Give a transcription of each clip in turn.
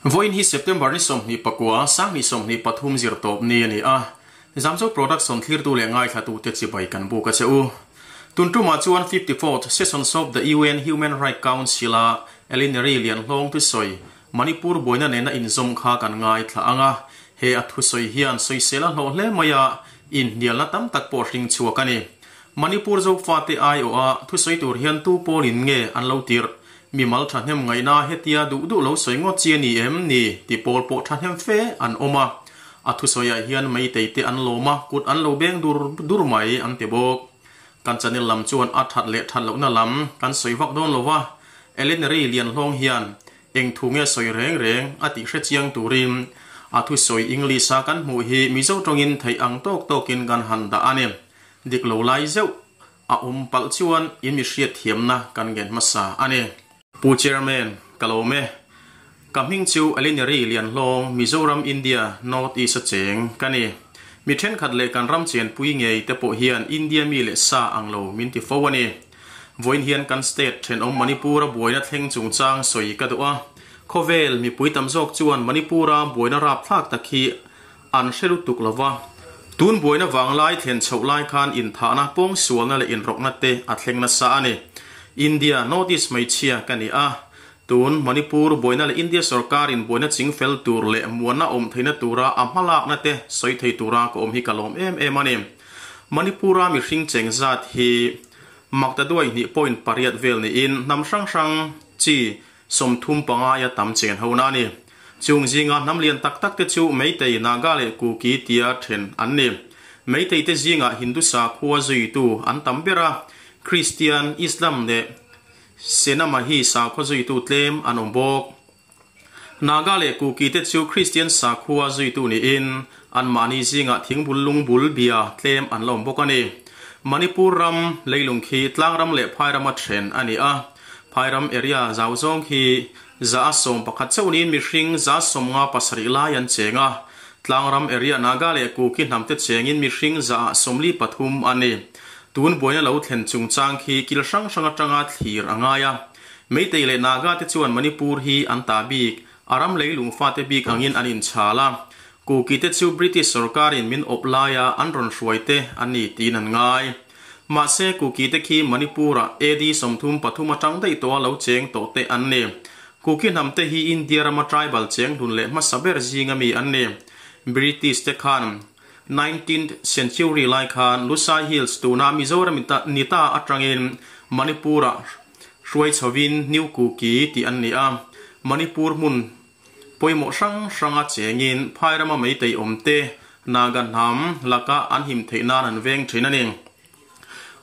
Vawiin hi September ni 29, 2023 zirtawp ni a ni a, Zamzo Production thlirtu leh ngaithlatute chibai kan buk a che u. Tun tumah chuan 54th Sessions of the UN Human Right Council-a Elinary Lianhlawng thusawi Manipur buaina nena inzawm kha kan ngaithla ang a, he a thusawi hian sawisel a hlawh hle mai a, inhnialna tam tak pawh hring chhuak a ni. Manipur Zofate aiawha thusawi tur hian tu pawlin nge an lo tirh? Mimal thahnem ngaihna hetia duh duh lo sawi ngawt chi a ni em ni ti pawl pawh thahnem fe an awm a. A thusawiah hian meitei te an lawm a, kut an lo beng dur dur mai an ti bawk. Kan channel lam chuan a that leh that lohna lam kan sawi vak dawn lo va, Elenery Lianhlawng hian eng thu nge sawi reng reng a tih hre chiang turin a thusawi English a kan hmuh hi Mizo tawngin theih ang tawk tawkin kan han dah a ni. Dik lo lai zeuh A awm palh chuan in mi hriat thiamna kan ngen hmasa a ni. Pu Chairman, ka lawm e. Ka hming chu Elinary Lianhlawng, Mizoram, India, North East a cheng ka ni. Mi thenkhat leh kan ram chenpui ngei te pawh hian India mi leh sa ang lo min ti fo a ni. Vawiin hian kan state thenawm Manipur a buaina thleng chungchang sawi ka duh a. Khawvel mipui tam zawk chuan Manipur a buaina rapthlak tak hi An hre lutuk lo va. Tun buaina vanglai thlen chhoh lai khan inthahna, pawngsualna leh inrawkna te a thleng nasa a ni. India North East hmeichhia ka ni a. Tun Manipur buaina leh India sorkarin buaina chingfel tur leh muanna awm theihna tura a hmalakna te sawi thei tura ka awm hi ka lawm em em a ni. Manipura mihring cheng zat hi maktaduai hnih point pariat vel niin hnam hrang hrang chi 35 aia tam chen ho na a ni. Chung zinga hnam lian tak tak te chu Meitei, Naga leh Kuki tia then an ni. Meitei te zingah Hindu sakhua zuitu an tam ber a, Kristian, Islam leh Senamahi sakhua zuitu tlem an awm bawk. Naga leh Kuki te chu Kristian sakhua zuitu niin anmahni zingah thingbul lungbul bia tlem an la awm bawk a ni. Manipur ram leilung khi tlangram leh phairama then a ni a. Phairam area zau zawng khi 111% chauh niin mihring 57% lai an cheng a. Tlangram area Naga leh Kuki hnamte chengin mihring 43% a ni. Tun buaina lo thlen chungchang khi kil hrang hrang atanga thlir a ngai a. Meitei leh Naga te chuan Manipur hi an ta bik, a ram leilung fate bik angin an inchhal a. Kuki te chu British sorkarin min awp laia an rawn hruai te a ni tiin an ngai. Mahse, Kuki te khi Manipur-ah AD 33 atang daih tawha lo cheng tawh te an ni. Kuki hnam te hi India rama tribal cheng hlun leh hmasa ber zinga mi an ni. British te khan nineteenth century lai khan Lusai Hills tuna Mizoram ni ta atangin Manipur-ah hruai chhovin New Kuki tih an ni a. Manipur hmun Pawimawh hrang hranga chengin phairama meitei awmte Naga hnam laka an him theih nan an veng thin a ni.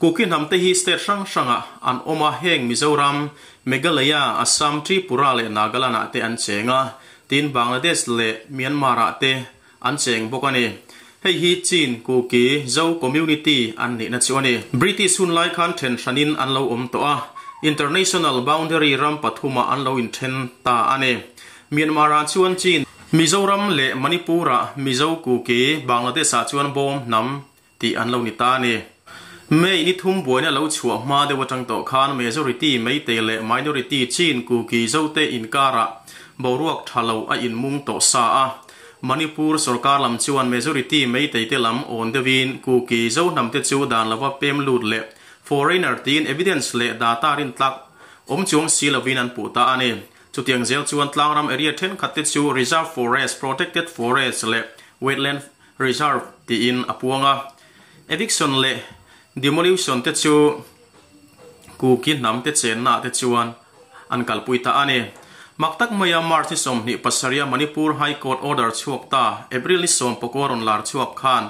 Kuki hnamte hi state hrang hrangah an awm a, heng Mizoram, Meghalaya, Assam, Tripura leh Nagaland-ah te an cheng a, tin Bangladesh leh Myanmar-ah te an cheng bawk a ni. Hei hi Chin, Kuki, Zo community an nihna chu a ni. British hun lai khan then hranin an lo awm tawh a, international boundary ram pathumah an lo inthen ta a ni. Myanmar-ah chuan Chin, Mizoram leh Manipur-ah Mizo, Kuki, Bangladesh-ah chuan Bawm hnam tih an lo ni ta a ni. May ni thum buaina lo chhuah hma deuh atang tawh khan majority Meitei leh minority Chin Kuki Zote inkarah boruak tha lo a inmung tawh sa a. Manipur sorkar lam chuan majority Meitei te lam awn deuhin Kuki Zo hnamte chu dan lova pem lut leh foreigner tiin evidence leh data rintlak awm chuang si lovin an puh ta a ni. Chutiang zel chuan tlangram area thenkhat te chu reserve forest, protected forest leh wetland Reserve tiin a puang a. Eviction leh demolition te chu Kuki hnam te chenna ah te chuan an kalpui ta a ni. Mak tak maia March ni 27 a Manipur High Court order chhuak ta April ni 19 rawn lar chhuak khan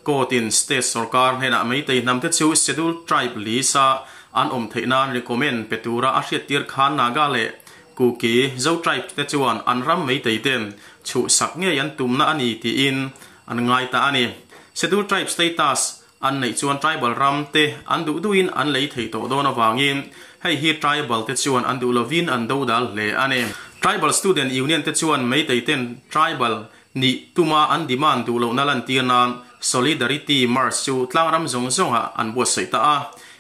Court in state sorkar hnenah Meitei hnam te chu Scheduled Tribe list a an awm theih nan recommend pe tura a hriattir khan Naga leh Kuki, Zo tribe te chuan an ram meitei ten chhuhsak ngei an tumna a ni tiin an ngai ta a ni. Scheduled Tribe status an neih chuan tribal ram te an duh duhin an lei thei tawh dawn avangin hei hi tribal te chuan an duh lovin an dodal hle a ni. Tribal Student Union te chuan meitei ten tribal nih tuma an demand duh lohna lantir nan Solidarity March chu tlangram zawng zawngah an buatsaih ta a.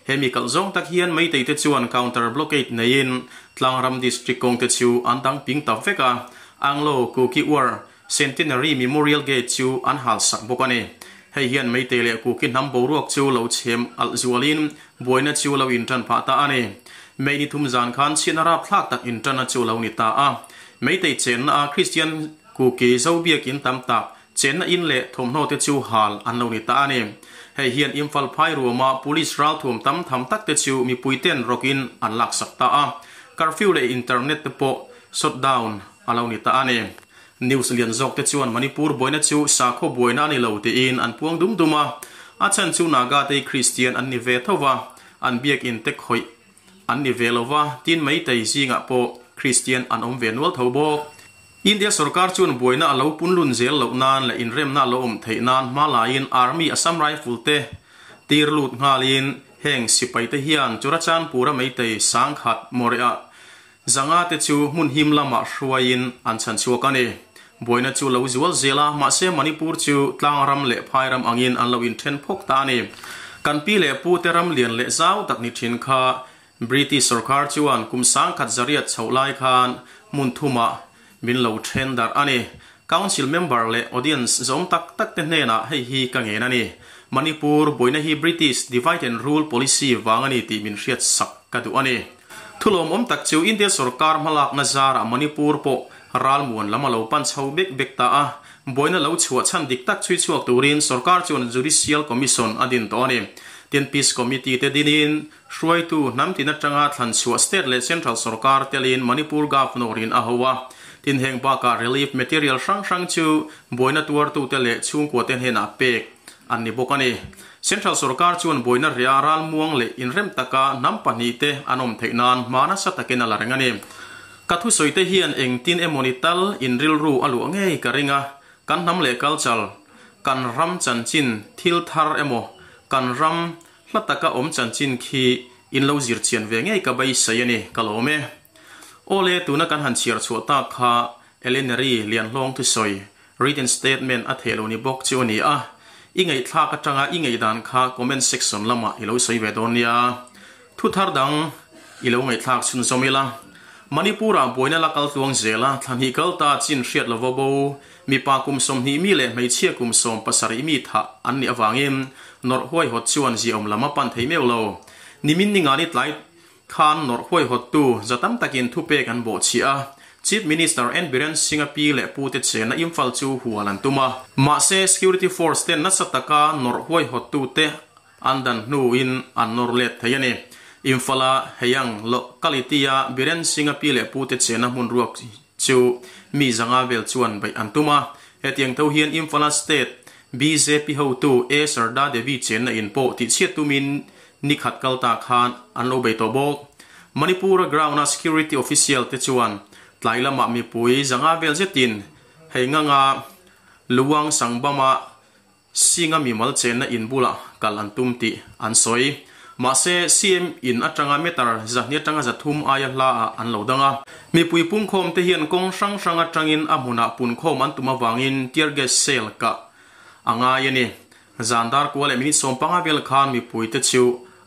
He mi kalh zawng tak hian Meitei te chuan counter blockade neiin tlangram district kawng te chu an dang ping ta vek a. Anglo Kuki War Centenary Memorial Gate chu an hal sak bawk a ni. Hei hian Meitei leh Kuki hnam boruak chu lo chhem alh zualin buaina chu lo intan phah ta a ni. May ni thum zan khan chhiatna rapthlak tak intanna chu lo ni ta a. Meitei chenna a Kristian Kuki zo biakin tam tak chenna in leh thawmhnaw te chu hal an lo ni ta a ni. Hei hian Imphal phai ruama Police ralthuam tam tham tak te chu mipui ten rawkin an laksak ta a. Curfew leh internet te pawh shut down a lo ni ta a ni. News lian zawk te chuan Manipur buaina chu sakhaw buaina a ni lo tiin an puang dum dum a. A chhan chu Naga te hi Kristian an ni ve tho va, an biakin te khawih an ni ve lo va, tin Meitei zingah pawh Kristian an awm ve nual tho bawk. India sorkar chuan buaina a lo punlun zel loh nan leh inremna a lo awm theih nan hma laiin Army Assam Rifle te tir lut nghalin heng sipai te hian Churachandpur-a Meitei sangkhat Mawreh-ah Zanga te chu hmun him lamah hruaiin an chhan chhuak a ni. Buaina chu lo zual zel a, mahse Manipur chu tlang ram leh phai ram angin an lo inthen phawk ta a ni. Kan pi leh pu te ram lian leh zau tak ni thin kha British sorkar chuan kum sangkhat zariat chhoh lai khan hmun thumah min lo then darh a ni. Council member leh audience zawm tak tak te hnenah hei hi ka ngen a ni. Manipur buaina hi British divide and rule policy vang a ni tih min hriat sak ka duh a ni. Thulawmawm tak chu India sorkar hmalakna zarah Manipur pawh ralmuan lam a lo pan chho bek bek ta a, buaina lo chhuah chhan dik tak chhui chhuak turin sorkar chuan Judicial Commission a din tawh a ni. Tin Peace Committee te dinin hruaitu hnam tin atanga thlan chhuah state leh central sorkar telin Manipur Governor-in a ho a. Tin heng bakah relief material hrang hrang chu buaina tuartute leh chhungkuate hnenah pek an ni bawk a ni. Central sorkar chuan buaina ria ralmuang leh inrem taka hnam pahnihte an awm theih nan hma nasa takin a la reng a ni. Ka thusawite hian engtin emawni tal in rilru a luah ngei ka ring a, kan hnam leh culture, kan ram chanchin thil thar emaw kan ram hla taka awm chanchin khi in lo zir chian ve ngei ka beisei a ni, ka lawm e. Awle, tuna kan han chhiar chhuah tak kha Eleanor-i Lianhlawng thusawi Written statement a theh lo ni bawk chu a ni a, i ngaihthlak atanga i ngaihdan kha comment section lamah i lo sawi ve dawn nia. Thu thar dang i lo ngaihthlak chhunzawm ila. Manipur-ah buaina la kal tluang zel a, thla hnih kal ta chin hriat lova bo, mipa kum 20 mi leh hmeichhia kum 70 mi thah an nih avangin nawrh huaihawt chuan ziaawm lam a pan thei meuh lo. Nimin ningani tlai Khan nawrh huaihawttu za tam takin thupek an bawhchhiah a, Chief Minister N Biren Singh-a pi leh pute chenna Imphal chu hual an tum a. Mahse, security force ten nasa taka nawrh huaihawttute an dan hnuin an nawr let thei a ni. Imphal-a Heyang locality-a Biren Singh-a pi leh pute chenna hmun ruak chu mi zanga vel chuan beih an tum a. Hetiang tho hian Imphal-a state bjp hotu A Sarda Devi chenna in pawh tihchhiat tumin Ni khat kal ta khan an lo bei tawh bawk. Manipur-a ground-a security official te chuan tlai lamah mipui zanga vel zetin hei nganga Luang Sangbama Singh-a mimal chenna in bulah kal an tum tih an sawi. Mahse, CM in atanga meter zahni atanga 300 aia hla ah an lo dang a. Mipui pungkhawm te hian kawng hrang hrang atangin a hmunah punkhawm an tum avangin tear gas cell kah a ngai a ni. Zan dar kua leh minute 15 vel khan mipuite chu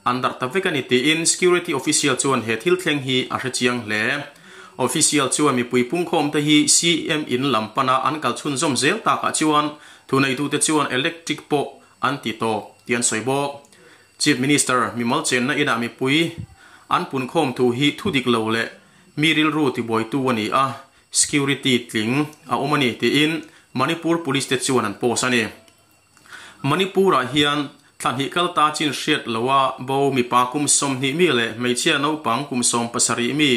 an darh ta vek a ni tiin security official chuan he thil thleng hi a hre chiang hle. Official chuan mipui pungkhawmte hi CM in lam pana an kal chhunzawm zel takah chuan thuneitute chuan electric pawh an ti tawp tih an sawi bawk. Chief Minister mimal chenna inah mipui an punkhawm thu hi thu dik lo leh mi rilru tibuaitu a ni a, security tling a awm a ni tiin Manipur Police te chuan an post a ni. Manipur-ah hian thla hnih kal ta chin hriat loa bo mipa kum 20 mi leh hmeichhia naupang kum 70 mi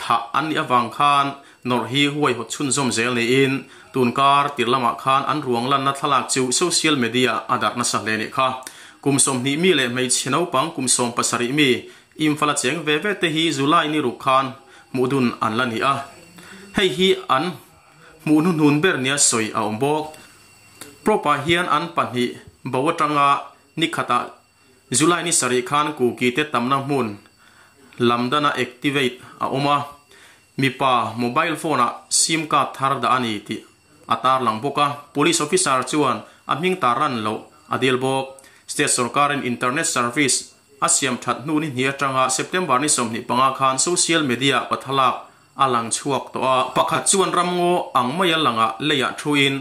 thah an nih avang khan nawrh hi huaihawt chhunzawm zel niin tunkar tir lamah khan an ruang lanna thlalak chu social media a darh nasa hle nih kha. Kum 20 mi leh hmeichhe naupang kum 70 mi Imphal-a cheng ve ve te hi July ni ruk khan hmuh dun an la ni a, hei hi an hmuh hnuhnun ber nia sawi a awm bawk. Probe-ah hian an pahnih bo atanga ni khatah July ni sarih khan Kuki te tamna hmun Lamdana activate a awm a, mipa mobile phone-ah sim card thar dah a ni tih a tarlang bawk a, police officer chuan a hming tarlan loh a dil bawk. State sorkarin internet service a siam that hnu ni hnih atanga September ni 25 khan social media pathalak. a lang chhuak tawh a. Pakhat chuan ramngaw ang maia langah leiah thuin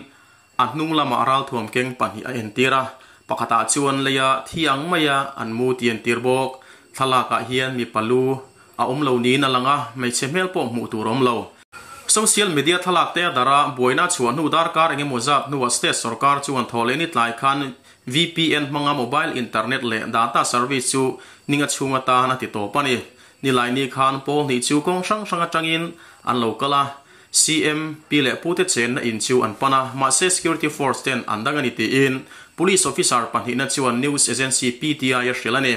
a hnung lamah ralthuam keng pahnih a entir a, pakhatah chuan leia thi ang maia an mu tih a entir bawk. Thlalakah hian mipa lu a awm lo niin a lang a, hmeichhe hmel pawh hmuh tur a awm lo. Social media thlalak te a darh a, buaina chhuah hnu darkar eng emaw zat hnuah state sorkar chuan thawhlehni tlai khan VPN hmanga mobile internet leh data service chu ninga chhung atan a ti tawp a ni. Nilaini khan pawl hnih chu kawng hrang hrang atangin an lo kal a, CM, pi leh pute chenna in chu an pan a, mahse security force ten an dang a ni tiin police officer pahnihna chuan news agency PTI a hrilh a ni.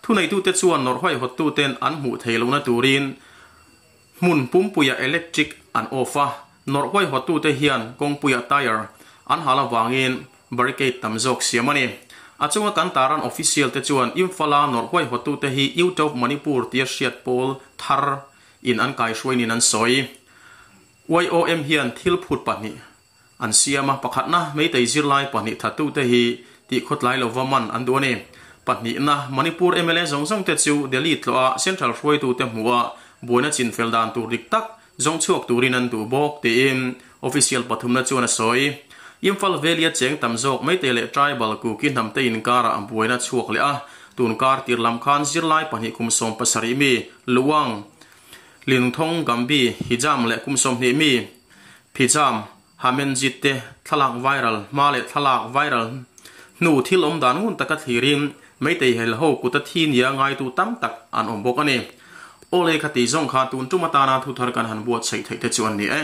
Thuneitute chuan nawrh huaihawttuten an hmuh theih lohna turin Hmun pumpuia electric an off a, nawrh huaihawttute hian kawngpuia tyre an hal avangin barricade tam zawk siam a ni. A chunga kan taran official te chuan Imphal-a nawrh huaihawttute hi Youth of Manipur tia hriat pawl thar in an kaihruainin an sawi. YOM hian thil phut pahnih an siam a, pakhatna Meitei zirlai pahnih thattute hi tih khawtlai lova man an duh a ni. Pahnihna, Manipur mla zawng zawng te chu Delhi tlawh a Central hruaitute hmuh a buaina chinfel dan tur dik tak zawng chhuak turin an duh bawk tiin official pathumna chuan a sawi. Imphal Valley-a cheng tam zawk Meitei leh Tribal Kuki hnamte inkarah buaina chhuak leh a, tun kar tir lam khan zirlai pahnih kum 17 mi Luang, Lingthawng Gambi, Hijam leh kum 20 mi Phijam, Hamenjit te thlalak viral hma leh thlalak viral hnu thil awm dan ngun taka thlirin Meitei hel ho kuta thi nia ngaitu tam tak an awm bawk a ni. Awle kha tih zawng kha tun tum atana thuthar kan han buatsaih theih te chu an ni e.